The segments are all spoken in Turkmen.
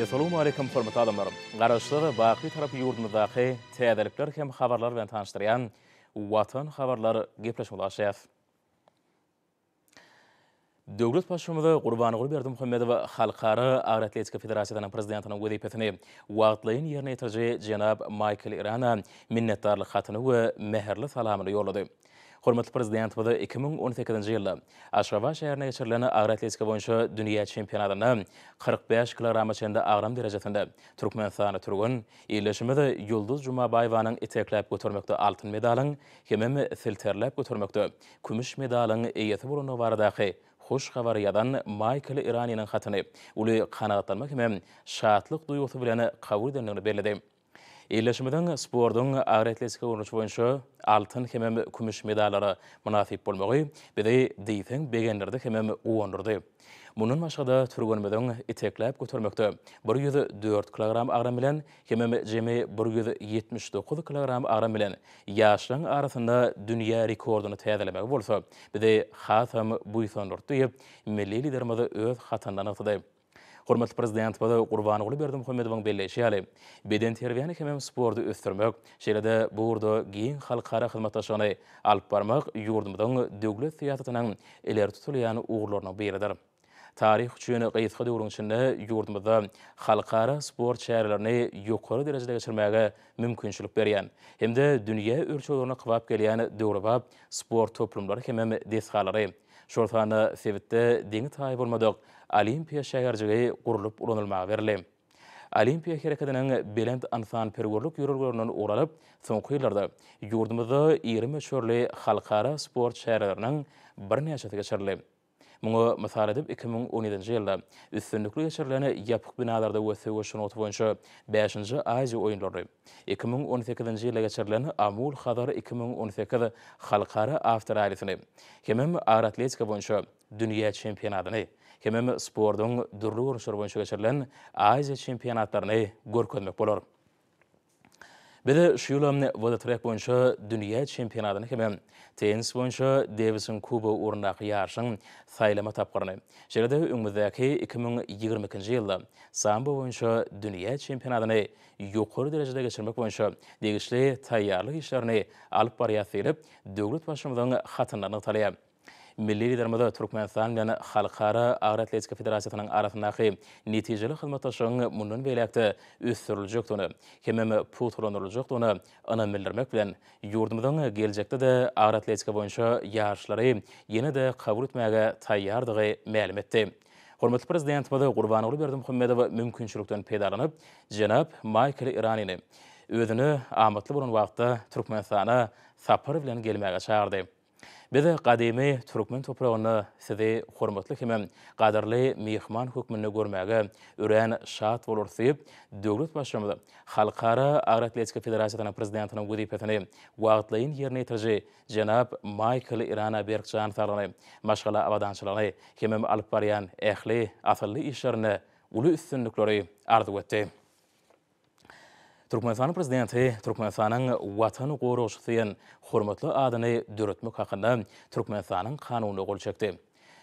Essalawmaleýkim hormatly adamlar! Garaşsyz, baky Bitarap ýurdumyzdaky täzelikler hem habarlar bilen tanyşdyrýan Watan habarlar gepleşigimize başlaýas. Döwlet Baştutanymy Gurbanguly Berdimuhamedow Halkara Agyr atletika federasiýasynyň prezidentiniň wezipesini wagtlaýyn ýerine ýetiriji jenap Maýkl Irana minnetdarlyk hatyny we mähirli salamyny ýollady. Hormatly Prezidentimiz 2018-nji ýylda Aşgabat şäherinde geçirilen agyr atletika boýunça dünýä çempionatynda 45 kilograma çenli agram derejesinde türkmenistanly türgen ildeşimiz Ýulduz Jumabaýewanyň itekläp götermekde altyn medalyň hemem silterläp götermekde kümüş medalyň eýesi bolandygy baradaky hoş habary ýazan Maýkl Iraniniň hatyny uly kanagatlanma hemem şatlyk duýgusy bilen kabul edendigini belledi. Ildeşimiziň sportuň agyr atletika görnüşi boýunça altyn hemem kümüş medallara mynasyp bolmagy bizi diýseň begendirdi hemem guwandyrdy. Mundan başga-da, türgenimiziň itekläp götermekde 104 kilogram agram bilen hemem jemi 179 kilogram agram bilen ýaşlaryň arasynda dünýä rekordyny täzelemegi bolsa, bizi hasam buýsandyrdy diýip, milli Liderimiz öz hatynda nygtady. Hormatly Prezidentimiz Gurbanguly Berdimuhamedowyň belleýşi ýaly, bedenterbiýäni hemem sporty ösdürmek, şeýle-de bu ugurda giň halkara hyzmatdaşlygyny alyp barmak ýurdumyzyň döwlet syýasatynyň ileri tutulýan ugurlarynyň biridir. Taryh üçin gysga döwrüň içinde ýurdumyzda halkara sport çärelerini ýokary derejede geçirmäge mümkinçilik berýän hem-de dünýä ölçeglerine kybap gelýän döwrebap sport toplumlary hemem desgalary, şol sanda sebitde deňi-taýy bolmadyk Olimpiýa şäherjigi gurlup ulanylmaga berildi. Olimpiýa hereketiniň belent ynsanperwerlik ýörelgelerinden ugur alyp, soňky ýyllarda ýurdumyzda iri möçberli halkara sport çäreleriniň birnäçesi geçirildi. Muňa mysal edip, 2017-nji ýylda üstünlikli geçirilen ýapyk binalarda we söweş sungaty boýunça bäşinji Aziýa oýunlaryny, 2018-nji ýylda geçirilen Amul-Hazar 2018 halkara awtorallisini hemem agyr atletika boýunça dünýä çempionatyny hemem sportuň dürli görnüşleri boýunça geçirilen Aziýa çempionatlaryny görkezmek bolar. Biz şu ýylam welotrek boýunça dünýä çempionatyny hemem tennis boýunça Dewisiň kubogy ugrundaky ýaryşyň saýlama tapgyryny, şeýle-de öňümizdäki 2022-nji ýylda sambo boýunça dünýä çempionatyny ýokary derejede geçirmek boýunça degişli taýýarlyk işlerini alyp barýarys diýlip, döwlet Baştutanynyň hatynda nygtalýar. Milli Liderimiz Türkmenistan bilen Halkara Agyr atletika federasiýasynyň arasyndaky netijeli hyzmatdaşlygyň mundan beýläk-de ösdüriljekdigine hemem pugtalandyryljakdygyna ynam bildirmek bilen, ýurdumyzyň geljekde-de agyr atletika boýunça ýaryşlary ýene-de kabul etmäge taýýardygy mälim etdi. Hormatly Prezidentimiz Gurbanguly Berdimuhamedow mümkinçilikden peýdalanyp, jenap Maýkl Iranini özüne amatly bolan wagtda Türkmenistana sapar bilen gelmäge çagyrdy. Biz gadymy türkmen topragynda sizi hormatly hemem gadyrly myhman hökmünde görmäge örän şat bolarys diýip, döwlet Baştutanymy Halkara Agyr atletika federasiýasynyň prezidentiniň wezipesini wagtlaýyn ýerine ýetiriji jenap Maýkl Irana berk jan saglygyny, maşgala abadançylygyny hemem alyp barýan ähli asylly işlerinde uly üstünlikleri arzuw etdi. Türkmenistanyň Prezidenti Türkmenistanyň Watan goragçysy diýen hormatly adyny döretmek hakynda Türkmenistanyň Kanunyna gol çekdi.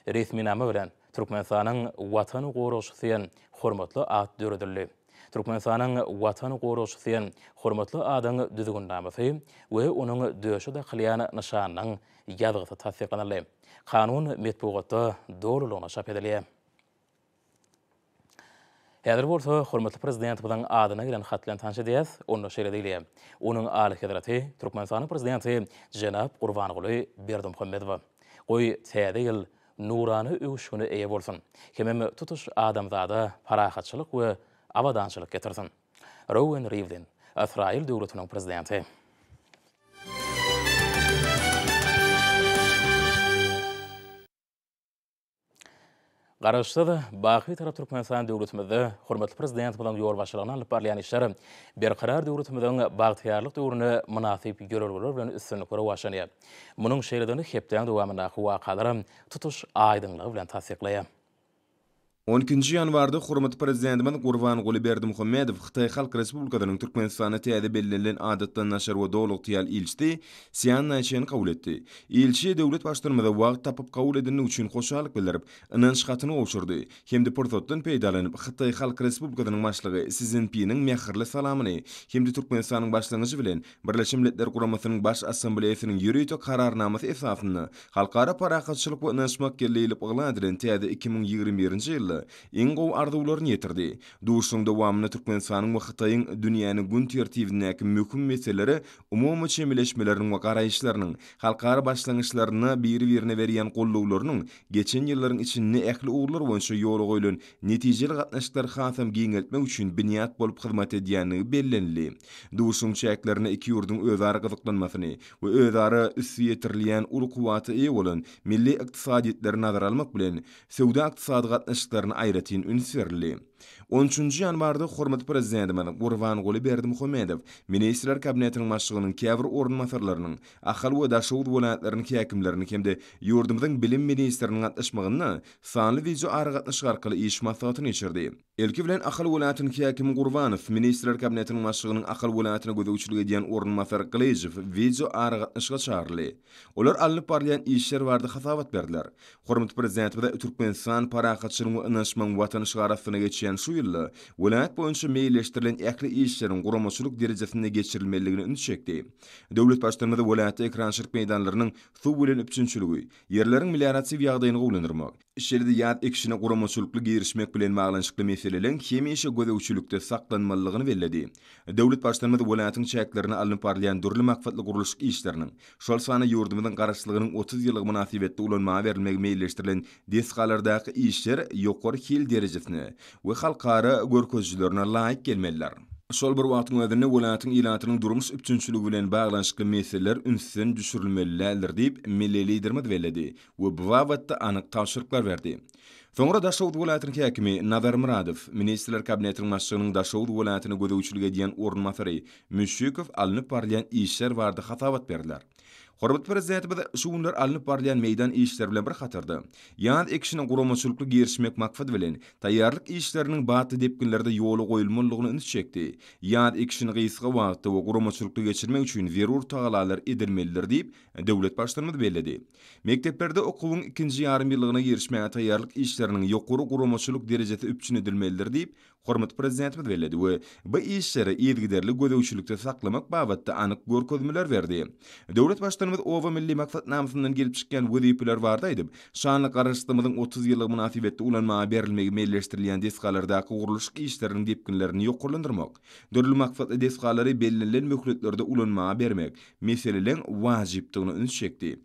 Resminama bilen, Türkmenistanyň Watan goragçysy diýen hormatly at döredildi. Türkmenistanyň Watan goragçysy diýen hormatly adyň Düzgünnamasy we onuň döşe dakylýan nyşanynyň ýazgysy tassyklanyldy. Kanun metbugatda dolulygyna çap edilýär. Häzir bolsa hormatly Prezidentimiziň adyna gelen hat bilen tanyş edýäs. Onda şeýle diýilýär, Onuň Alyhezreti Türkmenistanyň Prezidenti jenap Gurbanguly Berdimuhamedowa, Goý, Täze ýyl nurana öwüşgine eýe bolsun hemem tutuş adamzada parahatçylyk we abadançylyk getirsin. Reuwen Riwlin, Ysraýyl Döwletiniň Prezidenti. Garaşsyz, baky Bitarap Türkmenistan döwletimizde hormatly Prezidentimiziň ýolbaşçylygynda alnyp barylýan işler Berkarar döwletimiziň bagtyýarlyk döwründe mynasyp ýörelgeler bilen üstünlikli rowaçlanýar. Munuň şeýledigini hepdäň dowamyndaky wakalaram tutuş aýdyňlygy bilen tassyklaýar. On ikinji ýanwarda hormatly Prezidentimiz Gurbanguly Berdimuhamedow Hytaý Halk Respublikasynyň Türkmenistanda täze bellenilen Adatdan daşary we Doly ygtyýarly ilçisi Sýan Naýçeni kabul etdi. Ilçi döwlet Baştutanymyza wagt tapyp kabul edendigi üçin hoşallyk bildirip, ynanç hatyny gowşurdy hem-de pursatdan peýdalanyp, Hytaý Halk Respublikasynyň Başlygy Si Szinpiniň mähirli salamyny hem-de Türkmenistanyň başlangyjy bilen Birleşen Milletler Guramasynyň Baş Assambleýasynyň ýörite Kararnamasy esasynda Halkara parahatçylyk we ynanyşmak ýyly diýlip yglan edilen täze 2021-nji ýylda iň gowy arzuwlaryny ýetirdi. Duşuşygyň dowamynda Türkmenistanyň we Hytaýyň dünýäniň gün tertibindäki möhüm meselelere umumy çemeleşmeleriniň we garaýyşlarynyň, halkara başlangyçlarynda biri-birine berýän goldawlarynyň geçen ýyllaryň içinde ähli ugurlar boýunça ýola goýlan netijeli gatnaşyklary hasam giňeltmek üçin binýat bolup hyzmat edýändigi bellenildi. Duşuşygyň çäklerinde iki ýurduň özara gyzyklanmasyny we özara üsti ýetirilýän uly kuwwata eýe bolan milli ykdysadyýetleri nazara almak bilen, söwda-ykdysady gatnaşyklaryna aýratyn üns berildi. On üçünji ýanwarda hormatly Prezidentimiz Gurbanguly Berdimuhamedow Ministrler Kabinetiniň Başlygynyň käbir orunbasarlarynyň, Ahal we Daşoguz welaýatlarynyň häkimleriniň hem-de ýurdumyzyň bilim ministriniň gatnaşmagynda sanly wideoaragatnaşyk arkaly iş maslahatyny geçirdi. Ilki bilen Ahal welaýatynyň häkimi Gurbanow, Ministrler Kabinetiniň Başlygynyň Ahal welaýatyna gözegçilik edýän orunbasary Gylyjow wideoaragatnaşyga çagyryldy. Olar alnyp barylýan işler barada hasabat berdiler. Hormatly Prezidentimiz Türkmenistan parahatçylygyň we ynanyşmagyň Watany şygary astynda geçýän şu ýylda welaýat boýunça meýilleşdirilen ähli işleriň guramaçylyk derejesinde geçirilmelidigine üns çekdi. Döwlet Baştutanymyz welaýatda ekerançylyk meýdanlarynyň suw bilen üpjünçiligi, ýerleriň melioratiw ýagdaýyny gowulandyrmak, şeýle-de ýaz ekişine guramaçylykly girişmek bilen baglanyşykly meseleleriň hemişe gözegçilikde saklanmalydygyny belledi. Döwlet Baştutanymyz welaýatyň çäklerinde alnyp barylýan dürli maksatly gurluşyk işleriniň, şol sanda ýurdumyzyň Garaşsyzlygynyň 30 ýyllygy mynasybetli ulanmaga berilmegi meýilleşdirilen desgalardaky işler ýokary hil derejesine we halkara görkezijilerine laýyk gelmelidir. Şol bir wagtyň özünde welaýatyň ilatynyň durmuş üpjünçiligi bilen baglanyşykly meseleler ünsden düşürilmeli däldir diýip, milli Liderimiz belledi. we bu babatda anyk tabşyryklar berdi. Soňra Daşoguz welaýatynyň häkimi Nazar Myradow, Ministrler Kabinetiniň Başlygynyň Daşoguz welaýatyna gözegçilik edýän orunbasary Müşşikow alnyp barylýan işler barada hasabat berdiler. Hormatly Prezidentimiz şu günler alnyp barylýan meýdan işleri bilen bir hatarda, ýaz ekişine guramaçylykly girişmek maksady bilen, taýýarlyk işleriniň batly depginlerde ýola goýulmalydygyna üns çekdi. Ýaz ekişini gysga wagtda we guramaçylykly geçirmek üçin zerur tagalalar edilmelidir diýip, döwlet Baştutanymyz belledi. Mekdeplerde okuwyň ikinji ýarym ýyllygyna girişmäge taýýarlyk işleriniň ýokary guramaçylyk derejesi üpjün edilmelidir diýip, hormatly Prezidentimiz belledi we bu işleri yzygiderli gözegçilikde saklamak babatda anyk görkezmeler berdi. Döwlet Baştutanymyz Oba milli maksatnamasyndan gelip çykýan wezipeler barada aýdyp, şanly Garaşsyzlygymyzyň 30 ýyllygy mynasybetli ulanmaga berilmegi meýilleşdirilýän desgalardaky gurluşyk işleriniň depginlerini ýokarlandyrmak, dürli maksatly desgalary bellenilen möhletlerde ulanmaga bermek meseleleň wajypdygyna üns çekdi.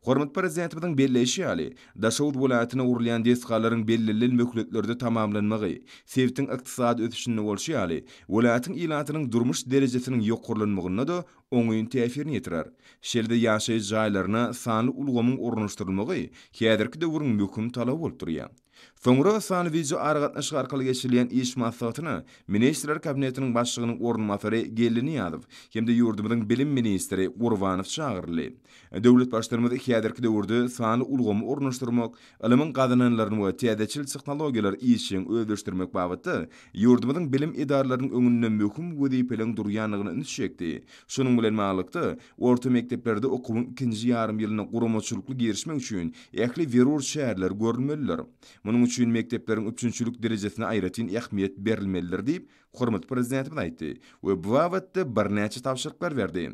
Hormatly Prezidentimiziň belleýşi ýaly, Daşoguz welaýatynda gurulýan desgalaryň bellenilen möhletlerde tamamlanmagy, sebitiň ykdysady ösüşinde bolşy ýaly, welaýatyň ilatynyň durmuş derejesiniň ýokarlanmagynda-da oňyn täsirini ýetirer. Şeýle-de ýaşaýyş jaýlaryna sanly ulgamyň ornaşdyrylmagy häzirki döwrüň möhüm talaby bolup durýar. Soňra sanly wideoaragatnaşyk arkaly geçirilýän iş maslahatyna Ministrler Kabinetiniň Başlygynyň orunbasary Geldi Nyýazow hem-de ýurdumyzyň bilim ministri Gurbanow çagyryldy. Döwlet Baştutanymyz häzirki döwürde sanly ulgamy ornaşdyrmak, ylmyň gazananlaryny we täzeçil tehnologiýalary işjeň özleşdirmek babatda ýurdumyzyň bilim edaralarynyň öňünde möhüm wezipeleriň durýandygyna üns çekdi. Şunuň bilen baglylykda, orta mekdeplerde okuwyň ikinji ýarym ýylyna guramaçylykly girişmek üçin ähli zerur çäreler görülmelidir. Munuň üçin mekdepleriň üpjünçilik derejesine aýratyn ähmiýet berilmelidir diýip, hormatly Prezidentimiz aýtdy we bu babatda birnäçe tabşyryklar berdi.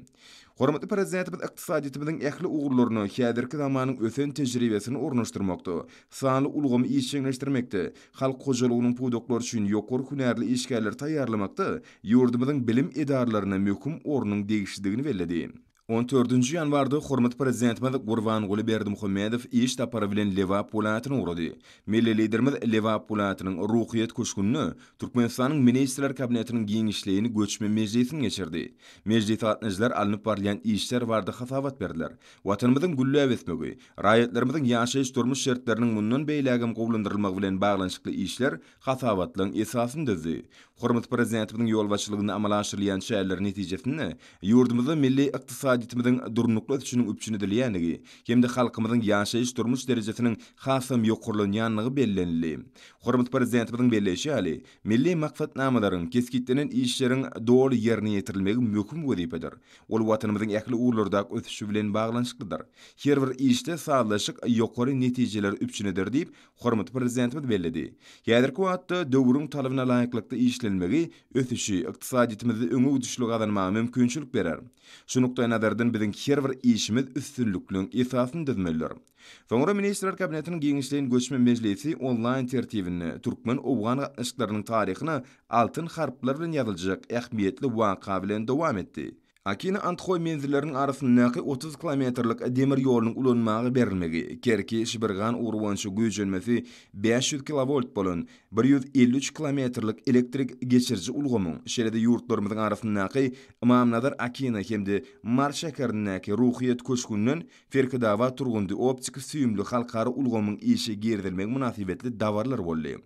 Hormatly Prezidentimiz ykdysadyýetimiziň ähli ugurlaryna häzirki zamanyň ösen tejribesini ornaşdyrmakda, sanly ulgamy işjeňleşdirmekde, halk hojalygynyň pudaklary üçin ýokary hünärli işgärleri taýýarlamakda ýurdumyzyň bilim edaralaryna möhüm ornuň degişlidigini belledi. On dördünji ýanwarda hormatly Prezidentimiz Gurbanguly Berdimuhamedow iş sapary bilen Lebap welaýatyna ugrady. Milli Liderimiz Lebap welaýatynyň Ruhyýet köşgünde Türkmenistanyň Ministrler Kabinetiniň giňişleýin göçme mejlisini geçirdi. Mejlise gatnaşyjylar alnyp barylýan işler barada hasabat berdiler. Watanymyzyň gülläp ösmegi, raýatlarymyzyň ýaşaýyş-durmuş şertleriniň mundan beýlägem gowulandyrylmagy bilen baglanyşykly işler hasabatlygyň esasyny düzdi. Hormatly Prezidentimiziň ýolbaşçylygynda amala aşyrylýan çäreler netijesinde, ýurdumyzda milli ykdysady. ykdysadyýetimiziň durnukly ösüşiniň üpjün edilýändigi hem-de halkymyzyň ýaşaýyş-durmuş derejesiniň hasam ýokarlanýandygy bellenildi. Hormatly Prezidentimiziň belleýşi ýaly, milli maksatnamalaryň, kesgitlenen işleriň doly ýerine ýetirilmegi möhüm wezipedir. Ol Watanymyzyň ähli ugurlardaky ösüşi bilen baglanyşyklydyr. Her bir işde sazlaşyk ýokary netijeleri üpjün eder diýip, hormatly Prezidentimiz belledi. Häzirki wagtda döwrüň talabyna laýyklykda işlenmegi ösüşi, ykdysadyýetimizde öňe gidişligi gazanmaga mümkinçilik berer. Şu nukdaýnazardan biziň her bir işimiz üstünlikliň esasyny düzmelidir. Soňra Ministrler Kabinetiniň giňişleýin göçme mejlisi onlaýn tertibinde türkmen-owgan gatnaşyklarynyň taryhyna altyn harplar bilen ýazyljak ähmiýetli waka bilen dowam etdi. Akina-Andhoý menzilleriniň arasyndaky 30 kilometrlik demir ýolunyň ulanmaga berilmegi, Kerki-Şibirgan ugry boýunça güýjenmesi 500 kilowolt bolan 153 kilometrlik elektrik geçiriji ulgamyň, şeýle-de ýurtlarymyzyň arasyndaky Ymamnazar-Akina hem-de Mary şäherindäki Ruhyýet köşgünden Serhetabat Turgundy optiki süýümli halkara ulgamyň işe girizilmegi mynasybetli dabaralar boldy.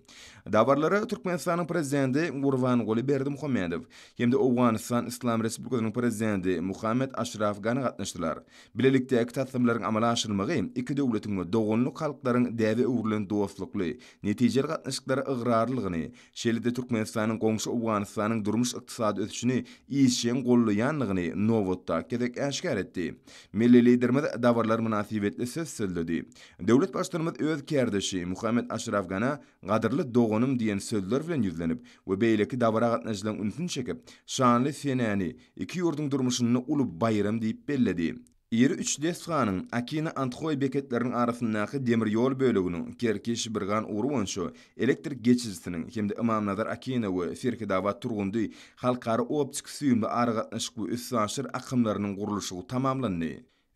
Dabaralara Türkmenistanyň Prezidenti Gurbanguly Berdimuhamedow hem-de Owganystan Yslam Respublikasynyň Prezidenti Muhammet Aşraf Gani gatnaşdylar. Bilelikdäki taslamalaryň amala aşyrylmagy iki döwletiň we doganlyk halklaryň däbe öwrülen dostlukly, netijeli gatnaşyklara ygrarlylygyny, Şeýle-de Türkmenistanyň goňşy Owganystanyň durmuş-ykdysady ösüşini işjeň goldaýandygyny nobatdaky gezek äşgär etdi. Milli Liderimiz dabaralar mynasybetli söz sözledi. Döwlet Baştutanymyz öz kärdeşi Muhammet Aşraf Gana gadyrly doganym diýen sözler bilen ýüzlenip we beýleki dabara gatnaşyjylaryň ünsüni çekip, şanly senäni iki ýurduň durmuşynda uly baýram diýip belledi. Iri üç desganyň, Akina-Andhoý beketleriniň arasyndaky demir ýol böleginiň, Kerki-Şibirgan ugry boýunça elektrik geçirijisiniň hem-de Ymamnazar-Akina we Serhetabat-Turgundy halkara optiki-süýümli aragatnaşyk we üstaşyr akymlarynyň gurluşygy tamamlandy.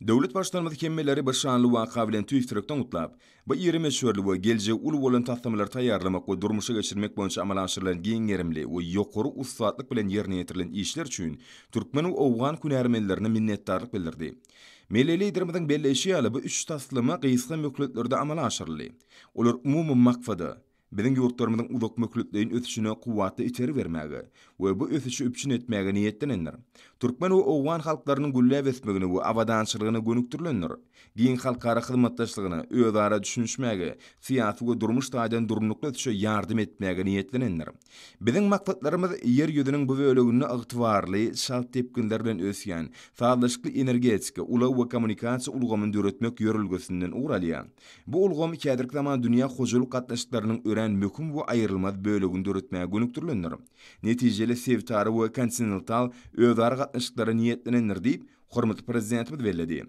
Döwlet Baştutanymyz hemmeleri bu şanly waka bilen tüýs ýürekden gutlap, Bu iri möçberli we geljegi uly bolan taslamalary taýýarlamak we durmuşa geçirmek boýunça amala aşyrylan giň gerimli we ýokary ussatlyk bilen ýerine ýetirilen işler üçin türkmen we owgan hünärmenlerine minnetdarlyk bildirdi. Milli Liderimiziň belleýşi ýaly, bu üç taslama gysga möhletlerde amala aşyryldy. Olar umumy maksada, biziň ýurtlarymyzyň uzakmöhletleýin ösüşine kuwwatly itergi bermäge we bu ösüşi üpjün etmäge niýetlenendir. Türkmen we owgan halklarynyň gülläp ösmegine we abadançylygyna gönükdirilendir. Giň halkara hyzmatdaşlygyna, özara düşünişmäge, syýasy we durmuş taýdan durnukly ösüşe ýardam etmäge niýetlenendir. Biziň maksatlarymyz Ýer ýüzüniň bu böleginde ygtybarly, çalt depginler bilen ösýän, sazlaşykly energetika, ulag we kommunikasiýa ulgamyny döretmek ýörelgesinden ugur alýar. Bu ulgam häzirki zaman dünýä hojalyk gatnaşyklarynyň örän möhüm we aýrylmaz bölegini döretmäge gönükdirilendir. Netijeli sebitara we kontinental özara gatnaşyklara niýetlenendir diýip, hormatly Prezidentimiz belledi.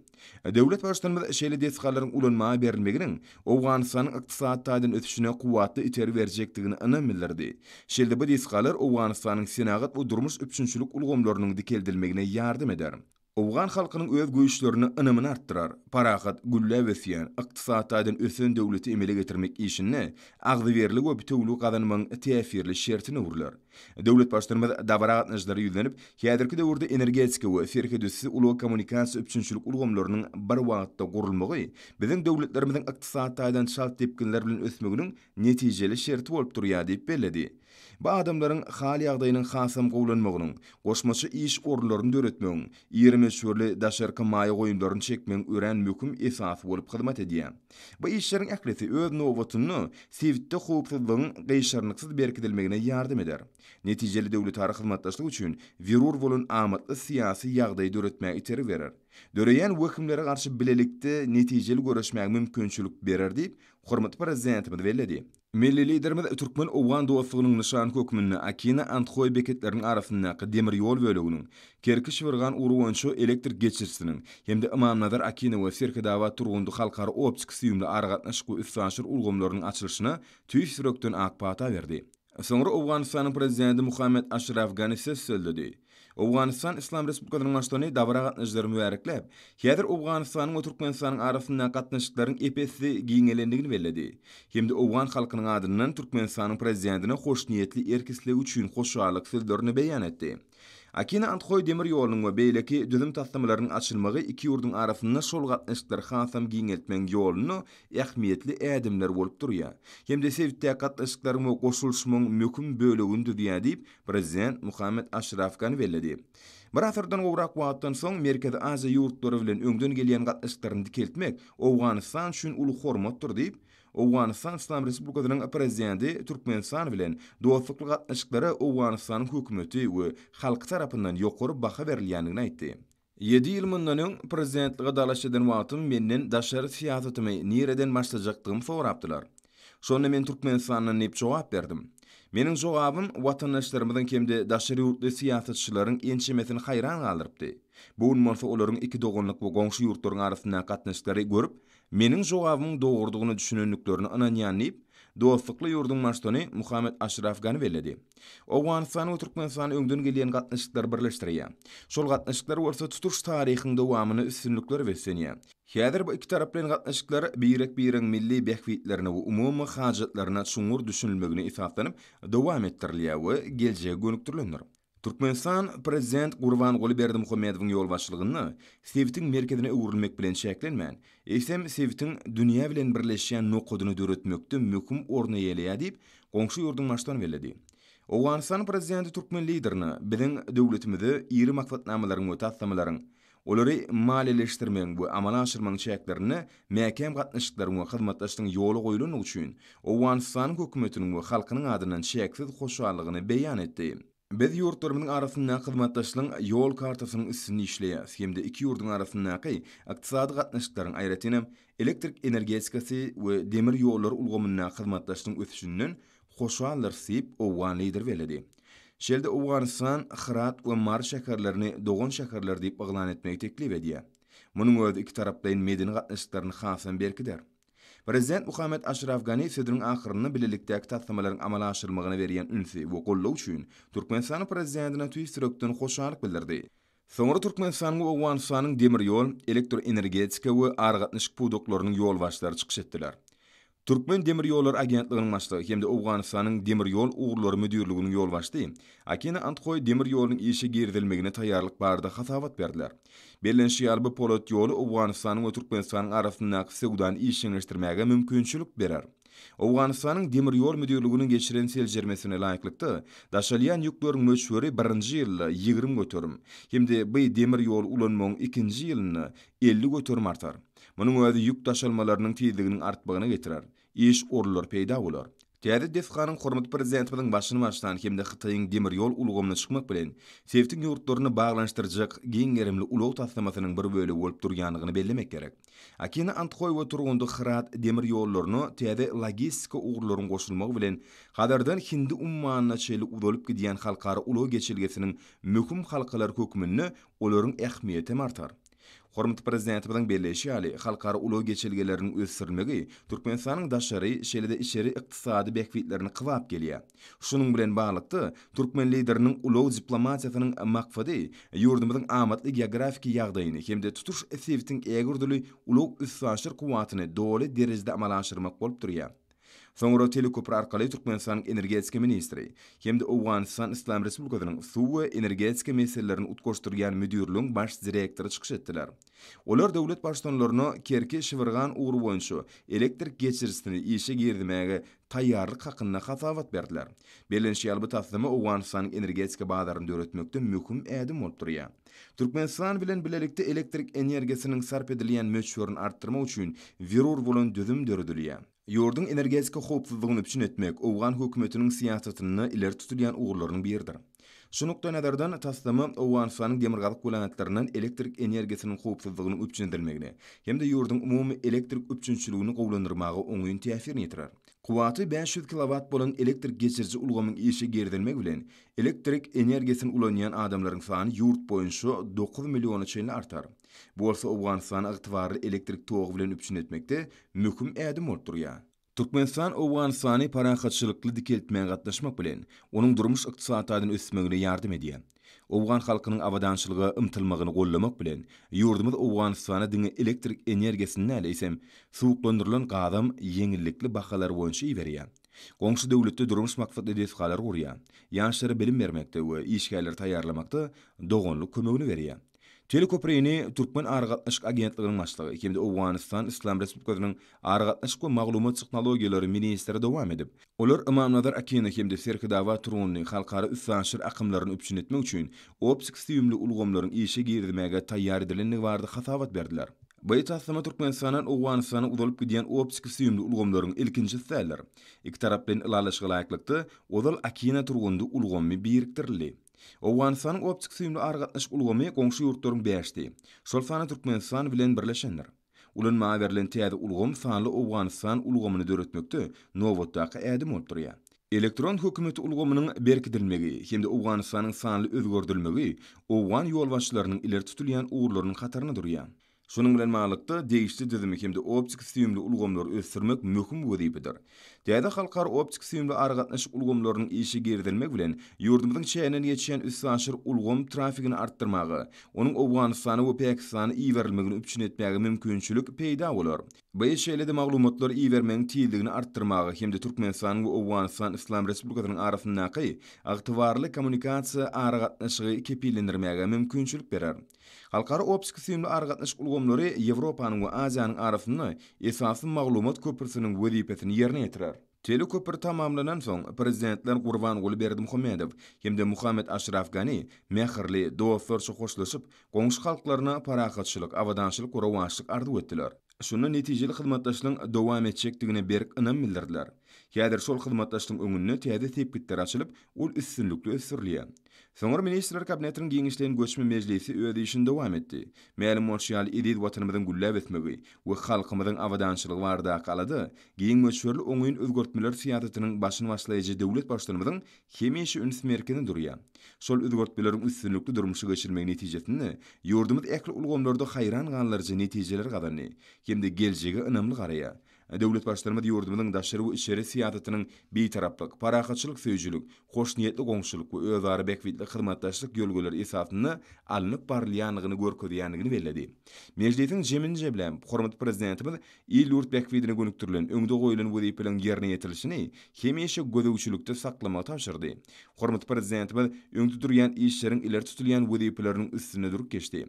Döwlet Baştutanymyz şeýle desgalaryň ulanmaga berilmeginiň Owganystanyň ykdysady taýdan ösüşine kuwwatly itergi berjekdigine ynam bildirdi. Şeýle-de bu desgalar Owganystanyň senagat we durmuş üpjünçilik ulgamlarynyň dikeldilmegine ýardam eder. Owgan halkynyň öz güýçlerine ynamyny artdyrar, parahat, gülläp ösýän, ykdysady taýdan ösen döwleti emele getirmek işinde agzybirligi we bitewüligi gazanmagyň täsirli şertine öwrüler. Döwlet Baştutanymyz dabara gatnaşyjylara ýüzlenip, häzirki döwürde energetika we serhetüsti ulag-kommunikasiýa üpjünçilik ulgamlarynyň bir wagtda gurulmagy biziň döwletlerimiziň ykdysady taýdan çalt depginler bilen ösmeginiň netijeli şerti bolup durýar diýip belledi. Bu adamlaryň hal-ýagdaýynyň hasam gowulanmagynyň, goşmaça iş orunlaryny döretmegiň, iri möçberli daşarky maýa goýumlaryny çekmegiň örän möhüm esasy bolup hyzmat edýär. Bu işleriň ählisi öz nobatynda sebitde howpsuzlygyň gyşarnyksyz berkidilmegine ýardam eder. Netijeli döwletara hyzmatdaşlyk üçin zerur bolan amatly syýasy ýagdaýy döretmäge itergi berer. Döreýän wehimlere garşy bilelikde netijeli göreşmäge mümkinçilik berer diýip, hormatly Prezidentimiz belledi. Milli Liderimiz türkmen-owgan dostlugynyň nyşany hökmünde Akina-Andhoý beketleriniň arasyndaky demir ýol böleginiň, Kerki-Şibirgan ugry boýunça elektrik geçirijisiniň hem-de Ymamnazar-Akina we Serhetabat-Turgundy halkara optiki-süýümli aragatnaşyk we üstaşyr ulgamlarynyň açylyşyna tüýs ýürekden ak pata berdi. Soňra Owganystanyň Prezidenti Muhammet Aşraf Gani söz sözledi. Owganystan Yslam Respublikasynyň Baştutany dabara gatnaşyjylary mübärekläp, häzir Owganystanyň we Türkmenistanyň arasyndaky gatnaşyklaryň ep-esli giňelendigini belledi hem-de owgan halkynyň adyndan Türkmenistanyň Prezidentine hoşniýetli erk-islegi üçin hoşallyk sözlerini beýan etdi. Akina-Andhoý demir ýolunyň we beýleki düzüm taslamalarynyň açylmagy iki ýurduň arasynda şol gatnaşyklary hasam giňeltmegiň ýolunda ähmiýetli ädimler bolup durýar hem-de sebitdäki gatnaşyklaryň we goşulyşmagyň möhüm bölegini düzýär diýip, prezident Muhammet Aşraf Gani belledi. Bir asyrdan gowrak wagtdan soň Merkezi Aziýa ýurtlary bilen öňden gelýän gatnaşyklaryny dikeltmek Owganystan üçin uly hormatdyr diýip, Owganystan Yslam Respublikasynyň Prezidenti Türkmenistan bilen dostlukly gatnaşyklara Owganystanyň hökümeti we halky tarapyndan ýokary baha berilýändigini aýtdy. Ýedi ýyl mundan öň prezidentlige dalaş eden wagtym menden daşary syýasatymy nireden başlajakdygymy sorapdylar. Şonda men Türkmenistandan diýip jogap berdim. Meniň jogabym watandaşlarymyzyň hem-de daşary ýurtly syýasatçylaryň ençemesini haýran galdyrypdy. Bu gün bolsa olaryň iki doganlyk we goňşy ýurtlaryň arasyndaky gatnaşyklary görüp, meniň jogabymyň dogrudygyna düşünendiklerine ynanýan diýip, dostlukly ýurduň Baştutany Muhammet Aşraf Gani belledi. Owganystany we Türkmenistany öňden gelýän gatnaşyklar birleşdirýär. Şol gatnaşyklar bolsa tutuş taryhyň dowamynda üstünliklere beslenýär. Häzir bu ikitaraplaýyn gatnaşyklar birek-biregiň milli bähbitlerine we umumy hajatlaryna çuňňur düşünilmegine esaslanyp dowam etdirilýär we geljege gönükdirilendir. Türkmenistan Prezident Gurbanguly Berdimuhamedowyň ýolbaşçylygynda sebitiň merkezine öwrülmek bilen çäklenmän, eýsem, sebitiň dünýä bilen birleşýän nokadyny döretmekde möhüm orun eýeleýär diýip, goňşy ýurduň Baştutany belledi. Owganystanyň Prezidenti türkmen Liderine biziň döwletimize iri maksatnamalaryň we taslamalaryň, olary maliýeleşdirmegiň we amala aşyrmagyň çäklerinde mäkäm gatnaşyklaryň we hyzmatdaşlygyň ýola goýlandygy üçin Owganystanyň Hökümetiniň we halkynyň adyndan çäksiz hoşallygyny beýan etdi. Biz ýurtlarymyzyň arasyndaky hyzmatdaşlygyň Ýol kartasynyň üstünde işleýäris hem-de iki ýurduň arasyndaky ykdysady gatnaşyklaryň, aýratynam, elektrik energetikasy we demir ýollary ulgamyndaky hyzmatdaşlygyň ösüşinden hoşaldyrys diýip, owgan Lideri belledi. Şeýle-de Owganystan Hyrat we Mary şäherlerini dogan şäherler diýip yglan etmegi teklip edýär. Munuň özi ikitaraplaýyn medeni gatnaşyklaryny hasam berkider. Prezident Muhammet Aşraf Gani sözüniň ahyrynda bilelikdäki taslamalaryň amala aşyrylmagyna berýän ünsi we goldawy üçin Türkmenistanyň Prezidentine tüýs ýürekden hoşallyk bildirdi. Soňra Türkmenistanyň we Owganystanyň demir ýol, elektroenergetika we aragatnaşyk pudaklarynyň ýolbaşçylary çykyş etdiler. Türkmen demir ýollary agentliginiň başlygy hem-de Owganystanyň demir ýol ugurlary müdirliginiň ýolbaşçysy Akina Anthoý demir ýolunyň işe girizilmegine taýýarlyk barada hasabat berdiler. Bellenişi ýaly, bu polat ýoly Owganystanyň we Türkmenistanyň arasyndaky söwdany işjeňleşdirmäge mümkinçilik berer. Owganystanyň demir ýol müdirliginiň geçiren seljermesine laýyklykda, daşalýan ýükleriň möçberi birinji ýylda 20% hem-de by demir ýoly ulanmagyň ikinji ýylynda 50% artar. Munuň özi ýük daşalmalarynyň tizliginiň artmagyna getirer, iş orunlary peýda bolar. Täze desganyň hormatly Prezidentimiziň başyny başlan hem-de Hytaýyň demir ýol ulgamyna çykmak bilen, sebitiň ýurtlaryny baglanyşdyrjak giň gerimli ulag taslamasynyň bir bölegi bolup durýandygyny bellemek gerek. Akina-Andhoý we Turgundy-Hyrat demir ýollaryna täze logistika ugurlaryň goşulmagy bilen Hazardan Hindi ummanyna çenli uzalyp gidýän halkara ulag geçelgesiniň möhüm halkalary hökmünde olaryň ähmiýetem artar. Hormatly Prezidentimiziň belleýşi ýaly, halkara ulag geçelgeleriniň ösdürilmegi Türkmenistanyň daşary, şeýle-de içeri ykdysady bähbitlerine kybap gelýär. Şunuň bilen baglylykda, türkmen Lideriniň ulag diplomatiýasynyň maksady ýurdumyzyň amatly geografiki ýagdaýyny hem-de tutuş sebitiň ägirdüli ulag-üstaşyr kuwwatyny doly derejede amala aşyrmak bolup durýar. Soňra teleköpri arkaly Türkmenistanyň energetika ministri hem-de Owganystan Yslam Respublikasynyň suw we energetika meselelerini utgaşdyrýan müdirligiň baş direktory çykyş etdiler. Olar döwlet Baştutanlaryna Kerki-Şibirgan ugry boýunça elektrik geçirijisini işe girizmäge taýýarlyk hakynda hasabat berdiler. Bellenişi ýaly, bu taslama Owganystanyň energetika bazaryny döretmekde möhüm ädim bolup durýar. Türkmenistan bilen bilelikde elektrik energiýasynyň sarp edilýän möçberini artdyrmak üçin zerur bolan düzüm döredilýär. Ýurduň energetika howpsuzlygyny üpjün etmek owgan hökümetiniň syýasatynda ileri tutulýan ugurlarynyň biridir. Şu nukdaýnazardan, taslama Owganystanyň demirgazyk welaýatlaryndan elektrik energiýasynyň howpsuzlygynyň üpjün edilmegine hem-de ýurduň umumy elektrik üpjünçiligini gowulandyrmaga oňyn täsirini ýetirer. Kuwwaty 500 kilowat bolan elektrik geçiriji ulgamyň işe girizilmegi bilen, elektrik energiýasyny ulanýan adamlaryň sany ýurt boýunça dokuz milliona çenli artar. Bu bolsa Owganystany ygtybarly elektrik togy bilen üpjün etmekde möhüm ädim bolup durýar. Türkmenistan Owganystany parahatçylykly dikeltmäge gatnaşmak bilen, onuň durmuş-ykdysady taýdan ösmegine ýardam edýär. Owgan halkynyň abadançylyga ymtylmagyny goldamak bilen, ýurdumyz Owganystana diňe elektrik energiýasyny däl, eýsem, suwuklandyrylan gazam ýeňillikli bahalar boýunça iberýär. Goňşy döwletde durmuş maksatly desgalar gurýar, ýaşlara bilim bermekde we işgärleri taýýarlamakda doganlyk kömegini berýär. Teleköprini Türkmen aragatnaşyk agentliginiň başlygy hem-de Owganystan Yslam Respublikasynyň Aragatnaşyk we maglumat tehnologiýalary ministri dowam edip, olar Ymamnazar Akina hem-de Serhetabat Turgundy halkara üstaşyr akymlaryny üpjün etmek üçin optik-süýümli ulgamlaryň işe girizmäge taýýar edilendigi barada hasabat berdiler. Bu taslama Türkmenistandan Owganystana uzalyp gidýän optiki-süýümli ulgamlaryň ilkinjisi däldir. Ikitaraplaýyn ylalaşyga laýyklykda, ozal Akina-Turgundy ulgamy birikdirildi. Owganystanyň optik-süýümli aragatnaşyk ulgamy goňşy ýurtlaryň bäşisi, şol sanda Türkmenistan bilen birleşendir. Ulanmaga berlen täze ulgam sanly Owganystan ulgamyny döretmekde nobatdaky ädim bolup durýar. Elektron hökümeti ulgamynyň berkidilmegi hem-de Owganystanyň sanly özgerdilmegi owgan ýolbaşçylarynyň ileri tutulýan ugurlarynyň hatarynda durýar. Şunuň bilen baglylykda, degişli düzümi hem-de optiki-süýümli ulgamlary ösdürmek möhüm wezipedir. Täze halkara optiki-süýümli aragatnaşyk ulgamlarynyň işe girizilmegi bilen, ýurdumyzyň çäginden geçýän üstaşyr ulgam trafigini artdyrmaga, onuň Owganystana we Pakistana iberilmegini üpjün etmäge mümkinçilik peýda bolar. Bu şeýle-de maglumatlary ibermegiň tizligini artdyrmaga hem-de Türkmenistanyň we Owganystan Yslam Respublikasynyň arasyndaky ygtybarly kommunikasiýa aragatnaşygy kepillendirmäge mümkinçilik berer. Halkara optiki-süýümli aragatnaşyk ulgamlary Ýewropanyň we Aziýanyň arasynda esasy maglumat köprüsiniň wezipesini ýerine ýetirer. Teleköpri tamamlanansoň, Prezidentler Gurbanguly Berdimuhamedow hem-de Muhammet Aşraf Gani mähirli, dostlarça hoşlaşyp, goňşy halklaryna parahatçylyk, abadançylyk we rowaçlyk arzuw etdiler. Şunda netijeli hyzmatdaşlygyň dowam etjekdigine berk ynam bildirdiler. Häzir şol hyzmatdaşlygyň öňünde täze sepgitler açylyp, ol üstünlikli ösdürilýär. Soňra Ministrler Kabinetiniň giňişleýin göçme mejlisi öz işini dowam etdi. Mälim bolşy ýaly, eziz Watanymyzyň gülläp ösmegi we halkymyzyň abadançylygy baradaky alada giň möçberli oňyn özgertmeler syýasatynyň başyny başlaýjy döwlet Baştutanymyzyň hemişe üns merkezinde durýar. Şol özgertmeleriň üstünlikli durmuşa geçirilmegi netijesinde ýurdumyz ähli ulgamlarda haýran galdyryjy netijeleri gazandy hem-de geljege ynamly garaýar. Döwlet Baştutanymyz ýurdumyzyň daşary we içeri syýasatynyň Bitaraplyk, parahatçylyk söýüjilik, hoşniýetli goňşulyk we özara bähbitli hyzmatdaşlyk ýörelgeleri esasynda alnyp barylýandygyny görkezýändigini belledi. Mejlisiň jemini jemläp, hormatly Prezidentimiz il-ýurt bähbidine gönükdirilen öňde goýlan wezipeleriň ýerine ýetirilişini hemişe gözegçilikde saklamagy tabşyrdy. Hormatly Prezidentimiz öňde durýan işleriň ileri tutulýan wezipeleriniň üstünde durup geçdi.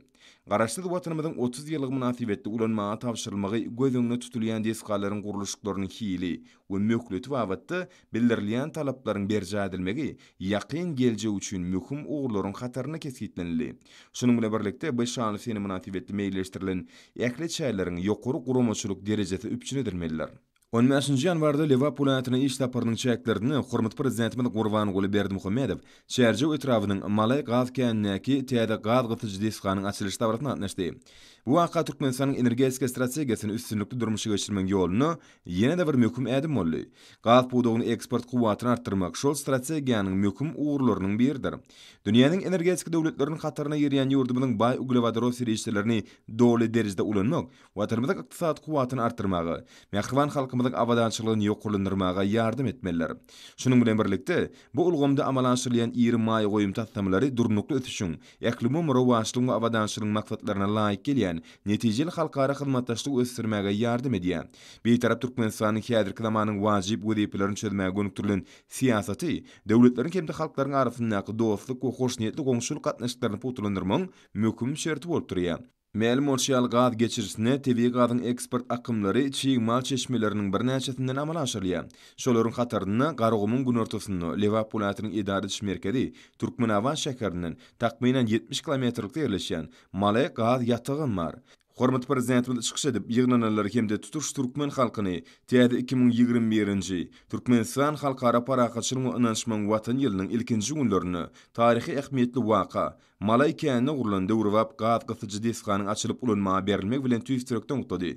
Garaşsyz Watanymyzyň 30 ýyllygy mynasybetli ulanmaga tabşyrylmagy göz öňünde tutulýan desgalaryň gurluşyklarynyň hili we möhleti babatda bildirilýän talaplaryň berjaý edilmegi ýakyn geljek üçin möhüm ugurlaryň hatarynda kesgitlenildi. Şunuň bilen birlikde, bu şanly sene mynasybetli meýilleşdirilen ähli çäreleriň ýokary guramaçylyk derejesi üpjün edilmelidir. On bäşinji ýanwarda Lebap welaýatyna iş saparynyň çäklerinde hormatly Prezidentimiz Gurbanguly Berdimuhamedow Çärjew etrabynyň Malaý gaz känindäki täze gaz gysyjy desganyň açylyş dabarasyna gatnaşdy. Bu waka Türkmenistanyň energetika strategiýasyny üstünlikli durmuşa geçirmegiň ýolunda ýene-de bir möhüm ädim boldy. Gaz pudagyny eksport kuwwatyny artdyrmak şol strategiýanyň möhüm ugurlarynyň biridir. Dünýäniň energetika döwletleriniň hataryna girýän ýurdumyzyň baý uglewodorod serişdelerini doly derejede ulanmak Watanymyzyň ykdysady kuwwatyny artdyrmaga, mähriban halkymyzyň abadançylygyny ýokarlandyrmaga ýardam etmelidir. Şunuň bilen birlikde, bu ulgamda amala aşyrylýan iri maýa goýum taslamalary durnukly ösüşiň, ählumumy rowaçlygyň we abadançylygyň maksatlaryna laýyk gelýän netijeli halkara hyzmatdaşlygy ösdürmäge ýardam edýär. Bitarap Türkmenistanyň häzirki zamanyň wajyp wezipelerini çözmäge gönükdirilen syýasaty döwletleriň hem-de halklaryň arasyndaky dostluk we hoşniýetli goňşulyk gatnaşyklaryny pugtalandyrmagyň möhüm şerti bolup durýar. Mälim bolşy ýaly, gaz geçirijisine tebigy gazyň eksport akymlary çig mal çeşmeleriniň birnäçesinden amala aşyrylýar. Şolaryň hatarynda Garagumuň günortasynda, Lebap welaýatynyň edara ediş merkezi Türkmenabat şäherinden, takmynan, 70 kilometrlikde ýerleşýän Malaý gaz ýatagy hem bar. Hormatly Prezidentimiz çykyş edip, ýygnananlary hem-de tutuş türkmen halkyny täze 2021-nji, Türkmenistan Halkara parahatçylygyň we ynanyşmagyň Watany ýylynyň ilkinji günlerinde taryhy ähmiýetli waka, Malaý käninde gurlan döwrebap gaz gysyjy desganyň açylyp ulanmaga berilmegi bilen tüýs ýürekden gutlady.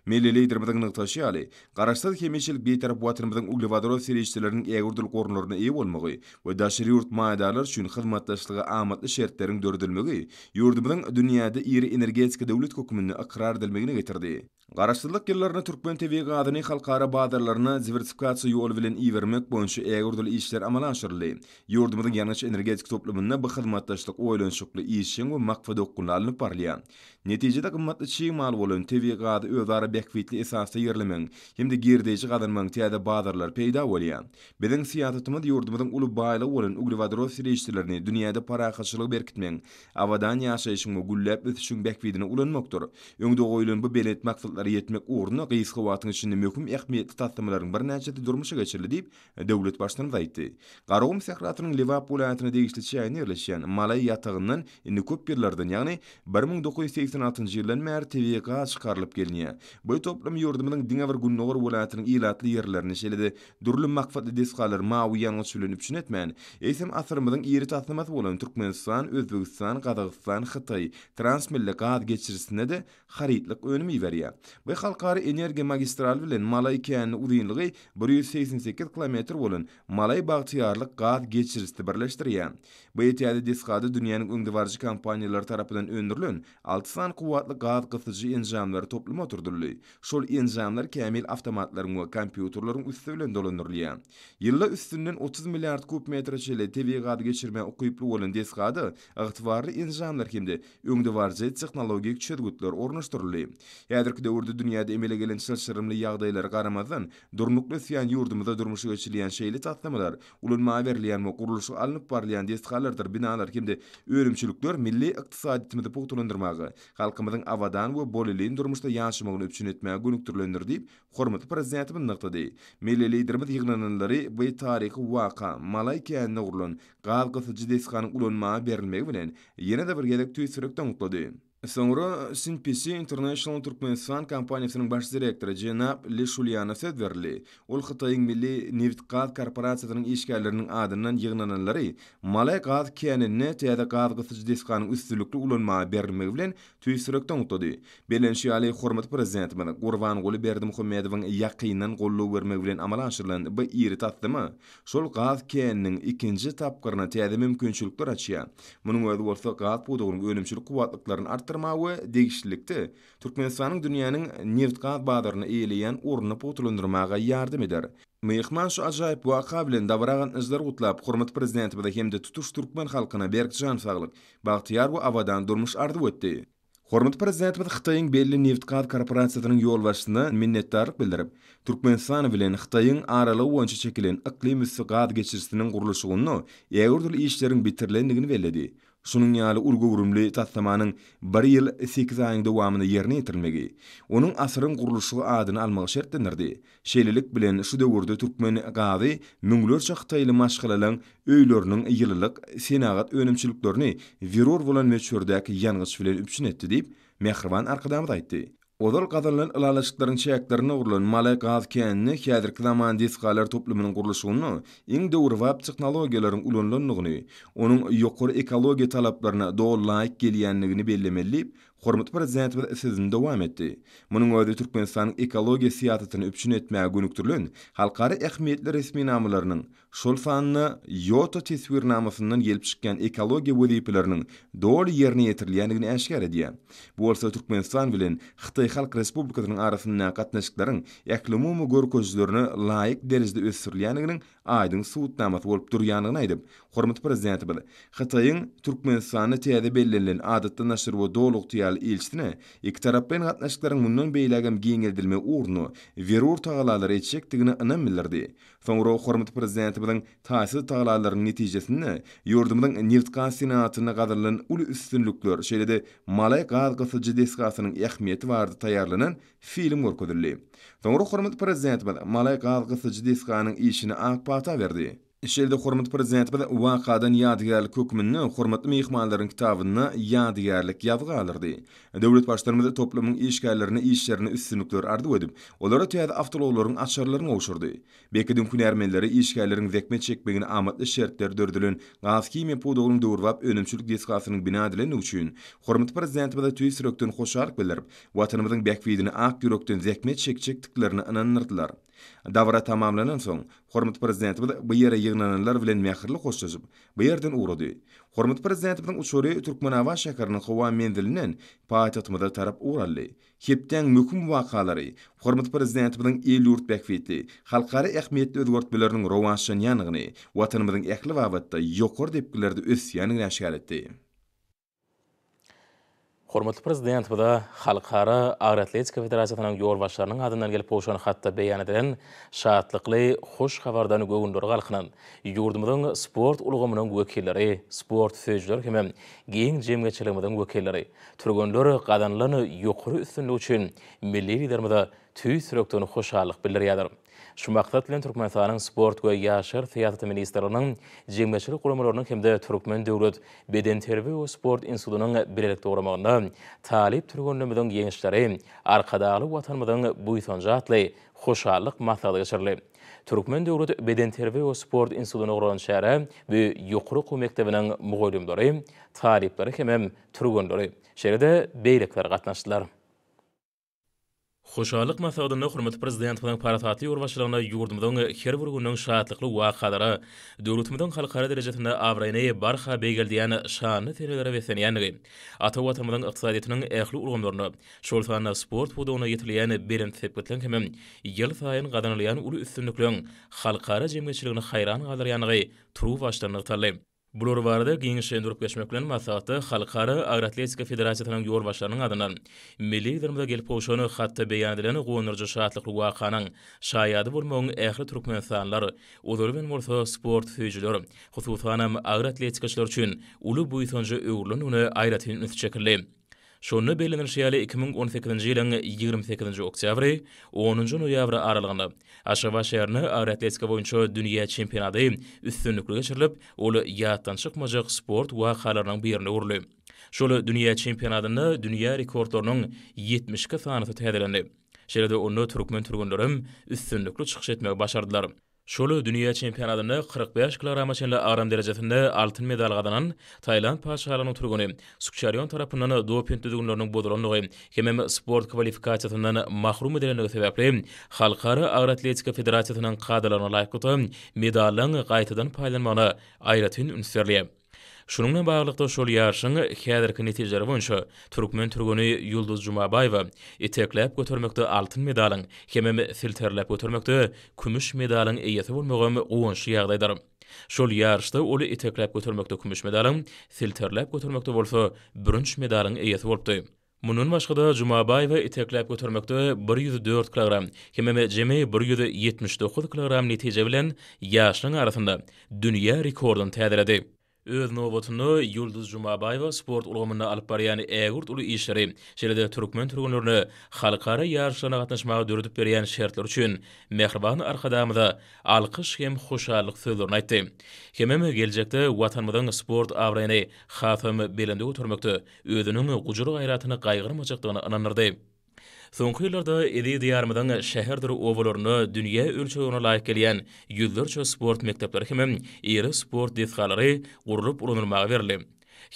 Milli Liderimiziň nygtaşy ýaly, Garaşsyz, hemişelik Bitarap Watanymyzyň uglewodorod serişdeleriniň ägirt uly gorlaryna eýe bolmagy we daşary ýurt maýadarlary üçin hyzmatdaşlyga amatly şertleriň döredilmegi ýurdumyzyň dünýäde iri energetika döwlet hökmünde ykrar edilmegine getirdi. Garaşsyzlyk ýyllarynda türkmen tebigy gazyny halkara bazarlaryna diwersifikasiýa ýoly bilen ibermek boýunça ägirt uly işler amala aşyryldy. Ýurdumyzyň ýangyç-energetika toplumynda bu hyzmatdaşlyk oýlanyşykly. oýlanyşykly, işjeň we maksadaokgunly alnyp barylýar. Netijede gymmatly çig mal bolan tebigy gazy özara bähbitli esasda ýerlemegiň hem-de girdeýji gazanmagyň täze bazarlary peýda bolýar. Biziň syýasatymyz ýurdumyzyň uly baýlygy bolan uglewodorod serişdelerini dünýäde parahatçylygy berkitmegiň, abadan ýaşaýşyň we gülläp ösüşiň bähbidine ulanmakdyr. Öňde goýlan bu belent maksatlara ýetmek ugrunda gysga wagtyň içinde möhüm ähmiýetli taslamalaryň birnäçesi durmuşa geçirildi diýip, Döwlet Baştutanymyz aýtdy. Garagum sährasynyň Lebap welaýatyna degişli çäginde ýerleşýän Malaý ýatagyndan indi köp ýyllardan, ýagny 1986-njy ýyldan bäri tebigy gaz çykarylyp gelinýär. Bu toplum ýurdumyzyň diňe bir gündogar welaýatynyň ilatly ýerlerini, şeýle-de dürli maksatly desgalary mawy ýangyç bilen üpjün etmän, eýsem asyrymyzyň iri taslamasy bolan Türkmenistan, Özbegistan, Gazagystan, Hytaý transmilli gaz geçirijisine-de harytlyk önüm iberýär. Bu halkara energiýa magistraly bilen Malaý känini uzynlygy 188 kilometr bolan Malaý-Bagtyýarlyk gaz geçirijisi birleşdirýär. Bu täze desgada dünýäniň öňdebaryjy kompaniýalary tarapyndan öndürilen alty sany kuwwatly gaz gysyjy enjamlary toplumy oturdyldy. Şol enjamlar kämil awtomatlaryň we kompýuterleriň üsti bilen dolandyrylýar. Ýylda üstünden 30 milliard kub metre çenli tebigy gazy geçirmäge ukyply bolan desgada ygtybarly enjamlar hem-de öňdebaryjy tehnologik çözgütler ornaşdyryldy. Häzirki döwürde dünýäde emele gelen çylşyrymly ýagdaýlara garamazdan, durnukly ösýän ýurdumyzda durmuşa geçirilýän şeýle taslamalar, ulanmaga berilýän we gurluşygy alnyp barylýan desgalardyr binalar hem-de önümçilikler milli ykdysadyýetimizi pugtalandyrmaga, halkymyzyň abadan we bolelin durmuşda ýaşamagyny üpjün etmäge gönükdirilendir diýip, hormatly Prezidentimiz nygtady. Milli Liderimiz ýygnananlary bu taryhy waka, Malaý käninde gurlan gaz gysyjy desganyň ulanmaga berilmegi bilen ýene-de bir gezek tüýs ýürekden gutlady. Soňra CNPC International Türkmenistan kompaniýasynyň baş direktory jenap Li Şulýana söz berildi. Ol Hytaýyň Milli nebit-gaz korporasiýasynyň işgärleriniň adyndan ýygnananlary Malaý gaz käninde täze gaz gysyjy desganyň üstünlikli ulanmaga berilmegi bilen tüýs ýürekden gutlady. Bellenişi ýaly, hormatly Prezidentimiz Gurbanguly Berdimuhamedowyň ýakyndan goldaw bermegi bilen amala aşyrylan bu iri taslama şol gaz käniniň ikinji tapgyryna täze mümkinçilikler açýar. Munuň özi bolsa gaz pudagynyň önümçilik kuwwatlyklaryny artdyrmaga we degişlilikde, Türkmenistanyň dünýäniň nebit-gaz bazarynda eýeleýän ornuny pugtalandyrmaga ýardam eder. Myhman şu ajaýyp waka bilen dabara gatnaşyjylary gutlap, hormatly Prezidentimize hem-de tutuş türkmen halkyna berk jan saglyk, bagtyýar we abadan durmuş arzuw etdi. Hormatly Prezidentimiz Hytaýyň belli nebit-gaz korporasiýasynyň ýolbaşçysyna minnetdarlyk bildirip, Türkmenistan bilen Hytaýyň aralygy boýunça çekilen yklym üsti gaz geçirijisiniň gurluşygynda ägirt uly işleriň bitirilendigini belledi. Şunuň ýaly uly göwrümli taslamanyň bir ýyl sekiz aýyň dowamynda ýerine ýetirilmegi, onuň asyryň gurluşygy adyny almagy şertlendirdi. Şeýlelik bilen, şu döwürde türkmen gazy müňlerçe hytaýly maşgalalaň öýleriniň ýylylyk, senagat önümçiliklerini zerur bolan möçberdäki ýangyç bilen üpjün etdi diýip, mähriban Arkadagymyz aýtdy. Ozal gazanylan ylalaşyklaryň çäklerinde gurlan Malaý gaz käninde häzirki zaman desgalar toplumynyň gurluşygynda iň döwrebap tehnologiýalaryň ulanylandygyny, onuň ýokary ekologiýa talaplaryna doly laýyk gelýändigini bellemeli diýip, Hormatly Prezidentimiz sözüni dowam etdi. Munuň özi Türkmenistanyň ekologiýa syýasatyny üpjün etmäge gönükdirilen halkara ähmiýetli resminamalarynyň, şol sanda Ýoto teswirnamasyndan gelip çykýan ekologiýa wezipeleriniň doly ýerine ýetirilýändigini äşgär edýär. Bu bolsa Türkmenistan bilen Hytaý Halk Respublikasynyň arasyndaky gatnaşyklaryň ählumumy görkezijilerine laýyk derejede ösdürilýändiginiň aýdyň subutnamasy bolup durýandygyny aýdyp, hormatly Prezidentimiz Hytaýyň Türkmenistanda täze bellenilen Adatdan daşary we Doly ygtyýarly ilçisine ikitaraplaýyn gatnaşyklaryň mundan beýlägem giňeldilmegi ugrunda zerur tagallalary etjekdigine ynam bildirdi. Soňra hormatly Prezidentimiziň taýsyz tagallalarynyň netijesinde ýurdumyzyň nebitgaz senagatynda gazanylan uly üstünlikler, şeýle-de Malaý gaz gysyjy desgasynyň ähmiýeti barada taýýarlanan Film görkezildi. Soňra hormatly Prezidentimiz Malaý gaz gysyjy desganyň işine ak pata berdi. Şeýle-de hormatly Prezidentimiz wakadan ýadygärlik hökmünde hormatly myhmanlaryň kitabynda ýadygärlik ýazgy galdyrdy. Döwlet Baştutanymyz toplumyň işgärlerine işlerinde üstünlikler arzuw edip, olara täze awtoulaglaryň açarlaryny gowşurdy. Bekediň hünärmenleri işgärleriň zähmet çekmegine amatly şertler döredilen gaz-himiýa pudagynyň döwrebap önümçilik desgasynyň bina edilendigi üçin hormatly Prezidentimize tüýs ýürekden hoşallyk bildirip, Watanymyzyň bähbidine ak ýürekden zähmet çekjekdiklerine ynandyrdylar. Dabara tamamlanansoň, hormatly Prezidentimiz bu ýere ýygnananlar bilen mähirli hoşlaşyp, bu ýerden ugrady. Hormatly Prezidentimiziň uçary Türkmenabat şäheriniň howa menzilinden paýtagtymyza tarap ugur aldy. Hepdäň möhüm wakalary, hormatly Prezidentimiziň il-ýurt bähbitli, halkara ähmiýetli özgertmeleriniň rowaçlanýandygyny, Watanymyzyň ähli babatda ýokary depginlerde ösýändigini äşgär etdi. Hormatly Prezidentimize Halkara Agyr atletika federasiýasynyň ýolbaşçylarynyň adyndan gelip gowşan hatda beýan edilen şatlykly hoş habardan göwünleri galkynan ýurdumyzyň sport ulgamynyň wekilleri, sport söýüjiler hemem giň jemgyýetçiligimiziň wekilleri, türgenler gazanylan ýokary üstünlik üçin milli Liderimize tüýs ýürekden hoşallyk bildirýärler. Şu maksat bilen Türkmenistanyň Sport we ýaşlar syýasaty ministrliginiň, jemgyýetçilik guramalarynyň hem-de Türkmen döwlet bedenterbiýe we sport institutynyň bilelikde guramagynda Talyp türgenlerimiziň ýeňişleri, Arkadagly Watanymyzyň buýsanjy atly hoşallyk maslahaty geçirildi. Türkmen döwlet bedenterbiýe we sport institutynda guralan çärä bu ýokary okuw mekdebiniň mugallymlary, talyplary hemem türgenleri, şeýle-de beýlekiler gatnaşdylar. Hoşallyk maslahatynda hormatly Prezidentimiziň parasatly ýolbaşçylygynda ýurdumyzyň her bir gününiň şatlykly wakalara, döwletimiziň halkara derejesinde abraýyny barha beýgeldýän şanly senelere beslenýändigi, ata Watanymyzyň ykdysadyýetiniň ähli ulgamlarynda, şol sanda sport pudagynda ýetilýän belent sepgitleň hemem ýylsaýyn gazanylýan uly üstünlikleň halkara jemgyýetçiligini haýran galdyrýandygy turuwbaşdan nygtaldy. Bular barada giňişleýin durup geçmek bilen, maslahatda Halkara Agyr atletika federasiýasynyň ýolbaşçylarynyň adyndan Milli Liderimize gelip gowşan hatda beýan edilen guwandyryjy şatlykly wakanyň şaýady bolmagyň ähli türkmenistanlylar, ozaly bilen bolsa sport söýüjiler, hususanam agyr atletikaçylar üçin uly buýsanja öwrülendigine aýratyn üns çekildi. Şonda bellenilişi ýaly, 2018-nji ýylyň 28-nji oktýabry, onunjy noýabry aralygynda Aşgabat şäherinde agyr atletika boýunça dünýä çempionady üstünlikli geçirilip, ol ýatdan çykmajak sport wakalarynyň birine öwrüldi. Şol dünýä çempionatynda dünýä rekordlarynyň 72 sanysy täzelendi. Şeýle-de onda türkmen türgenlerem üstünlikli çykyş etmegi başardylar. Şol dünýä çempionatynda 45 kilograma çenli agram derejesinde altyn medal gazanan Tailand Patyşalygynyň türgeni Sukçarion tarapyndan doping düzgünleriniň bozulandygy hemem sport kwalifikasiýasyndan mahrum edilendigi sebäpli Halkara agyr atletika federasiýasynyň kadalaryna laýyklykda medallaryň gaýtadan paýlanmagyna aýratyn üns berilýär. Şunuň bilen baglylykda, şol ýaryşyň häzirki netijeleri boýunça türkmen türgeni Ýulduz Jumabaýewa itekläp götermekde altyn medalyň hemem silterläp götermekde kümüş medalyň eýesi bolmagam guwançly ýagdaýdyr. Şol ýaryşda ol itekläp götermekde kümüş medalyň, silterläp götermekde bolsa bürünç medalyň eýesi bolupdy. Mundan başga-da, Jumabaýewa itekläp götermekde 104 kilogram hemem jemi 179 kilogram netije bilen ýaşlaryň arasynda dünýä rekordyny täzeledi. Öz nobatynda, Ýulduz Jumabaýewa sport ulgamynda alyp barýan ägirt uly işleri, şeýle-de türkmen türgenlerine halkara ýaryşlaryna gatnaşmaga döredip berýän şertleri üçin mähriban Arkadagymyza alkyş hem hoşallyk sözlerini aýtdy. Hemem geljekde Watanymyzyň sport abraýyny hasam belende götermekde özüniň gujur-gaýratyny gaýgyrmajakdygyna ynandyrdy. Soňky ýyllarda eziz Diýarymyzyň şäherdir obalarynda dünýä ölçeglerine laýyk gelýän ýüzlerçe sport mekdepleri hemem iri sport desgalary gurlup ulanylmaga berildi.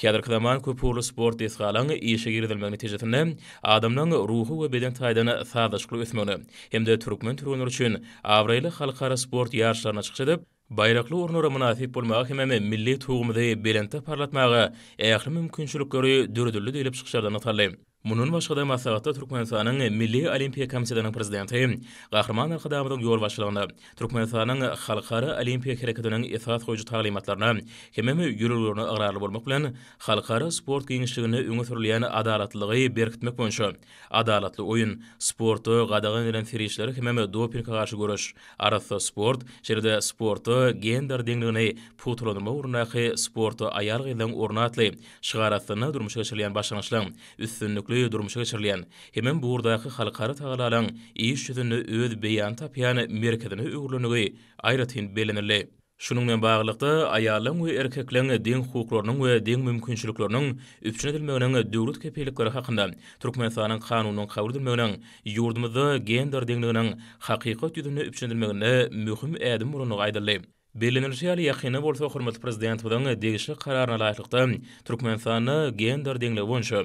Häzirki zaman köpugurly sport desgalaryň işe girizilmegi netijesinde adamlaryň ruhy we beden taýdan sazlaşykly ösmegine hem-de türkmen türgenleri üçin abraýly halkara sport ýaryşlarynda çykyş edip, Baýrakly orunlara mynasyp bolmaga hemem milli Tugumyzy belentde parlatmaga ähli mümkinçilikleri döredildi diýlip çykyşlarda nygtaldy. Mundan başga-da maslahatda Türkmenistanyň Milli Olimpiýa komitetiniň prezidenti Gahryman Arkadagymyzyň ýolbaşçylygynda Türkmenistanyň Halkara Olimpiýa hereketiniň esas goýujy taglymatlaryna hemem ýörelgelerine ygrarly bolmak bilen halkara sport giňişliginde öňe sürülýän adalatlylygy berkitmek boýunça Adalatly oýun, sportda gadagan edilen serişdelere hemem dopinge garşy göreş, arassa sport, şeýle-de sportda gender deňligini pugtalandyrmak ugrundaky Sportda aýal-gyzlaryň orny atly şygar astynda durmuşa geçirilýän başlangyçlaryň üstünlikli durmuşa geçirilýän hemem bu ugurdaky halkara tagallalaryň iş ýüzünde öz beýanyny tapýan merkezine öwrülendigi aýratyn bellenildi. Şunuň bilen baglylykda, aýallaryň we erkekleň deň hukuklarynyň we deň mümkinçilikleriniň üpjün edilmeginiň döwlet kepillikleri hakynda Türkmenistanyň Kanunynyň kabul edilmeginiň ýurdumyzda gender deňliginiň hakykat ýüzünde üpjün edilmeginde möhüm ädim bolandygy aýdyldy. Bellenilişi ýaly, ýakynda bolsa hormatly Prezidentimiziň degişli Kararyna laýyklykda, Türkmenistanda gender deňligi boýunça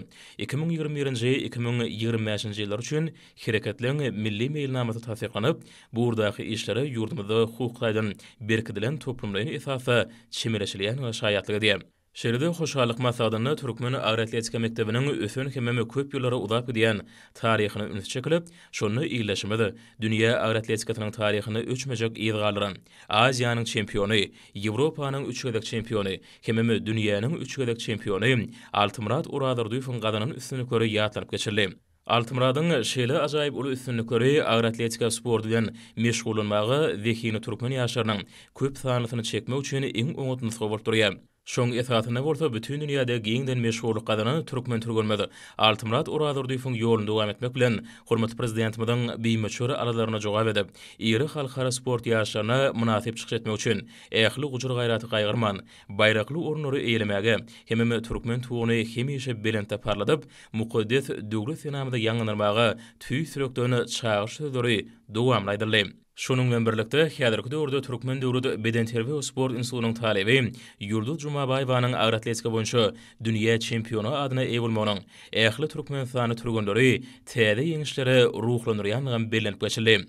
2021-nji, 2025-nji ýyllar üçin Hereketleň milli meýilnamasy tassyklanyp, bu ugurdaky işlere ýurdumyzda hukuk taýdan berkidilen toplumlaýyn esasda çemeleşilýändigi şaýatlyk edýär. Şeýle-de hoşallyk maslahatynda Türkmen agroatletika mekdebiniň ösen hemem köp ýyllara uzap gidýän taryhyna üns çekilip, şonda ildeşimiz, dünýä agroatletikasynyň taryhynda öçmejek yz galdyran, Aziýanyň çempiony, Ýewropanyň üç gezek çempiony hemem dünýäniň üç gezek çempiony Altymyrat Orazurdyýewiň gazanan üstünlikleri ýatlanyp geçildi. Altymyradyň şeýle ajaýyp uly üstünlikleri agroatletika sporty bilen meşgullanmaga zehinli türkmen ýaşlarynyň köp sanlysyny çekmek üçin iň oňat nusga bolup durýar. Şoň esasynda bolsa bütin dünýäde giňden meşhurlyk gazanan türkmen türgenimiz Altymyrat Orazurdyýewiň ýoluny dowam etmek bilen, hormatly Prezidentimiziň bimöçber aladalaryna jogap edip, iri halkara sport ýaryşlarynda mynasyp çykyş etmek üçin ähli gujur-gaýraty gaýgyrman, baýrakly orunlary eýelemäge hemem türkmen tuguny hemişe belentde parladyp, mukaddes Döwlet senamyzy ýaňlandyrmaga tüýs ýürekden çagyryş sözleri dowamly aýdyldy. Şonuň bilen birlikde, häzirki döwürde Türkmen döwlet bedenterbiýe we sport institutynyň talyby Ýulduz Jumabaýewanyň agroatletika boýunça dünýä çempiony adyna eýe bolmagynyň ähli türkmenistanly türgenleri täze ýeňişlere ruhlandyrýandygam bellenip geçildi.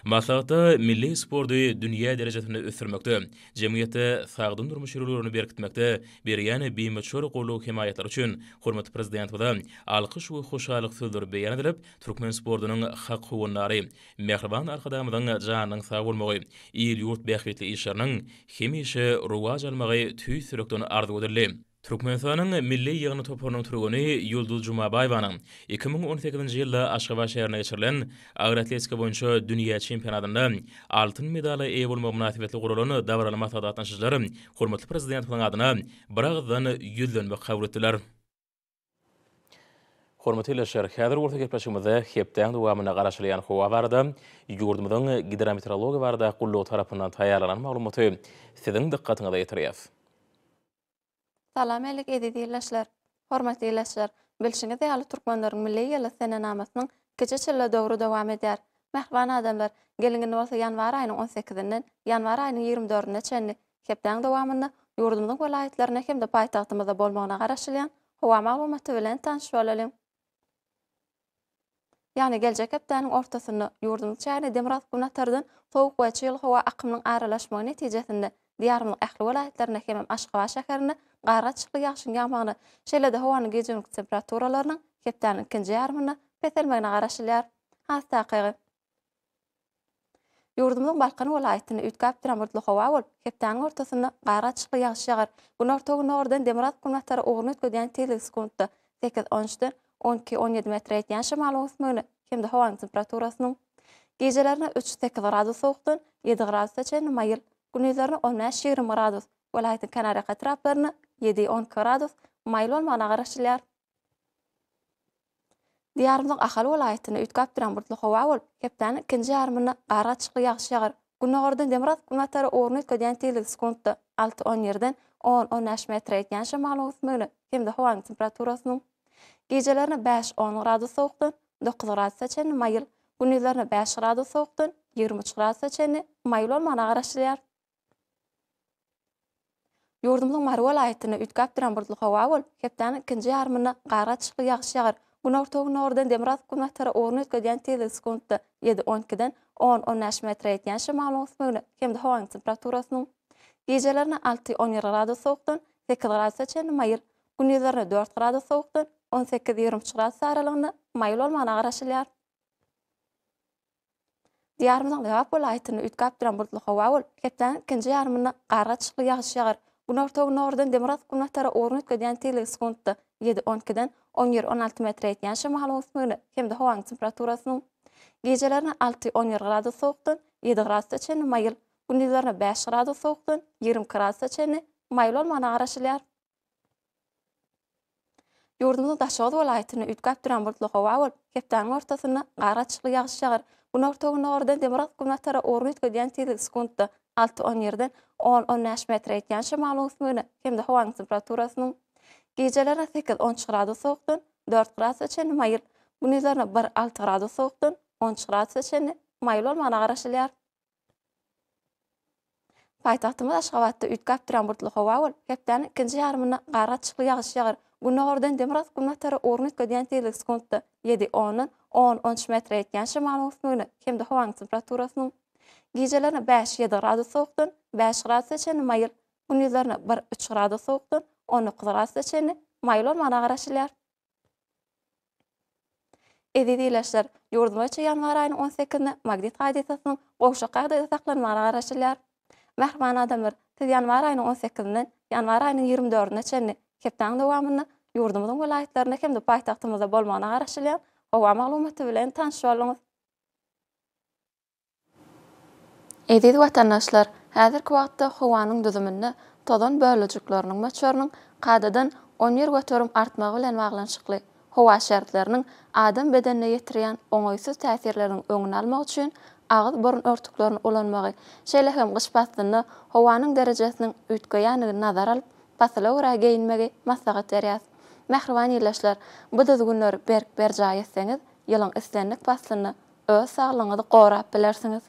Maslahatda milli sporty dünýä derejesinde ösdürmekde, jemgyýetde sagdyn durmuş ýörelgelerini berkitmekde berýän bimöçber goldaw-hemaýatlary üçin hormatly Prezidentimize alkyş we hoşallyk sözleri beýan edilip, türkmen sportunyň hak howandary, mähriban Arkadagymyzyň janynyň sag bolmagy, il-ýurt bähbitli işleriniň hemişe rowaç almagy tüýs ýürekden arzuw edildi. Türkmenistanyň milli ýygyndy toparynyň türgeni Ýulduz Jumabaýewanyň 2018-nji ýylda Aşgabat şäherinde geçirilen agroatletika boýunça dünýä çempionatynda altyn medala eýe bolmagy mynasybetli guralan dabaraly maslahata gatnaşyjylar hormatly Prezidentimiziň adyna biragyzdan ýüzlenme kabul etdiler. Hormatly ildeşler, häzir bolsa gepleşigimizde hepdäň dowamynda garaşylýan howa barada ýurdumyzyň Gidrometeorologiýa baradaky gullugy tarapyndan taýýarlanan maglumaty siziň dykgatyňyza ýetirýäs. Salam älik eziz ildeşler! Hormatly ildeşler! Bilşiňiz ýaly türkmenleriň milli ýyly senenamasynyň kiçi çille döwri dowam edýär. Mähriban adamlar, geliň indi bolsa ýanwar aýynyň on sekizinden ýanwar aýynyň 24 dördüne çenli hepdäň dowamynda ýurdumyzyň welaýatlarynda hem-de paýtagtymyzda bolmagyna garaşylýan howa maglumaty bilen tanyş bolalyň. Ýagny geljek hepdäniň ortasynda ýurdumyz çägine demirgazyk-günbatardan sowuk we çygly howa akymynyň aralaşmagy netijesinde Diýarymyzyň ähli welaýatlarynda hemem Aşgabat şäherinde gar gatyşykly ýagşyň ýagmagyna, şeýle-de howanyň gije-gündizki temperaturalarynyň hepdäniň ikinji ýarymynda peselmegine garaşylýar. Has takygy. Ýurdumyzyň Balkan welaýatynda üýtgäp duran bulutly howa bolup, hepdäniň ortasynda gar gatyşykly ýagyş ýagar. Günorta-gündogardan demirgazyk-günbatara ugruny üýtgedýän tizligi sekuntda sekiz, on üçden on iki, on ýedi metre ýetýän şemalyň ösmegine hem-de howanyň temperaturasynyň gijelerine üç, sekiz gradus sowukdan ýedi gradusa çenli maýyl, gündizlerine on bäş, 20 gradus, welaýatyň kenarýaka etraplarynda ýedi, 12 gradus maýyl bolmagyna garaşylýar. Diýarymyzyň Ahal welaýatynda üýtgäp duran bulutly howa bolup, hepdäniň ikinji ýarymynda gar gatyşykly ýagyş ýagar. Gündogardan demirgazyk-günbatara ugruny üýtgedýän tizligi sekuntda alty, on ýerden on, on bäş metre ýetýän şemalyň öwüsmegine hem-de howanyň temperaturasynyň gijelerine bäş, on gradus sowukdan dokuz gradusa çenli maýyl, gündizlerine bäş gradus sowukdan 23 gradusa çenli maýyl bolmagyna garaşylýar. Ýurdumyzyň Mary welaýatynda üýtgäp duran bulutly howa bolup, hepdäniň ikinji ýarymynda gar gatyşykly ýagyş ýagar. Günorta-gündogardan demirgazyk-günbatara ugruny üýtgedýän tizligi sekuntda ýedi, on ikiden on, on bäş metre ýetýän şemalyň ösmegine hem-de howanyň temperaturasynyň gijelerine alty, on bir gradus sowukdan sekiz gradusa çenli maýyl, gündizlerine dört gradus sowukdan on sekiz, 23 gradus aralygynda maýyl bolmagyna garaşylýar. Diýarymyzyň Lebap welaýatynda üýtgäp duran bulutly howa bolup, hepdäniň ikinji ýarymynda gar gatyşykly ýagyş ýagar. Günorta-gündogardan demirgazyk-günbatara ugruny üýtgedýän tizligi sekuntda ýedi, on ikiden on bir, on alty metre ýetýän şemalyň ösmegine hem-de howanyň temperaturasynyň gijelerine alty, on bir gradus sowukdan ýedi gradusa çenli maýyl, gündizlerine bäş gradus sowukdan 22 gradusa çenli maýyl bolmagyna garaşylýar. Ýurdumyzyň Daşoguz welaýatynda üýtgäp duran bulutly howa bolup, hepdäniň ortasynda gar gatyşykly ýagyş ýagar. Günorta-gündogardan demirgazyk-günbatara ugruny üýtgedýän tizligi sekuntda alty, on ýerden on, on bäş metre ýetýän şemalyň ösmegine hem-de howanyň temperaturasynyň gijelerine sekiz, on üç gradus sowukdan dört gradusa çenli maýyl, gündizlerine bir, alty gradus sowukdan on üç gradusa çenli maýyl bolmagyna garaşylýar. Paýtagtymyz Aşgabatda üýtgäp duran bulutly howa bolup, hepdäniň ikinji ýarymynda gar gatyşykly ýagyş ýagar. Gündogardan demirgazyk-günbatara ugruny üýtgedýän tizligi sekuntda ýedi, ondan on, on üç metre ýetýän şemalyň ösmegine hem-de howanyň temperaturasynyň gijelerine bäş, ýedi gradus sowukdan bäş gradusa çenli maýyl, gündizlerine bir, üç gradus sowukdan 19 gradusa çenli maýyl bolmagyna garaşylýar. Eziz ildeşler, ýurdumyz boýunça ýanwar aýynyň on sekizinde magnit hadysasynyň gowşak ýagdaýda saklanmagyna garaşylýar. Mähriban adamlar, siz ýanwar aýynyň on sekizinden ýanwar aýynyň ýigrimi dördüne çenli hepdäniň dowamynda ýurdumyzyň welaýatlarynda hem-de paýtagtymyzda bolmagyna garaşylýan howa maglumaty bilen tanyş bolduňyz. Eziz watandaşlar, häzirki wagtda howanyň düzüminde tozan bölejikleriniň möçberiniň kadadan 11% artmagy bilen baglanyşykly howa şertleriniň adam bedenine ýetirýän oňaýsyz täsirleriniň öňüni almak üçin agyz-burun örtüklerini ulanmagy, şeýle hem gyş paslynda howanyň derejesiniň üýtgeýändigini nazara alyp, pasyla görä geýinmegi maslahat berýäris. Mähriban ildeşler, bu düzgünleri berk berjaý etseňiz, ýylyň islendik paslynda öz saglygyňyzy gorap bilersiňiz.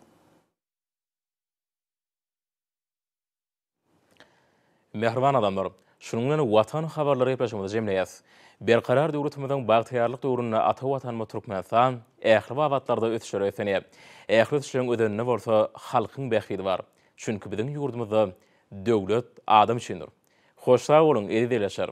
Mähriban adamlar! Şunuň bilen Watan habarlary gepleşigimizi jemleýäs. Berkarar döwletimiziň bagtyýarlyk döwründe ata Watanymyz Türkmenistan ähli babatlarda ösüşlere beslenýär. Ähli ösüşleriň özeninde bolsa halkyň bähbidi bar. Çünki biziň ýurdumyzda Döwlet adam üçindir! Hoş sag boluň, eziz ildeşler!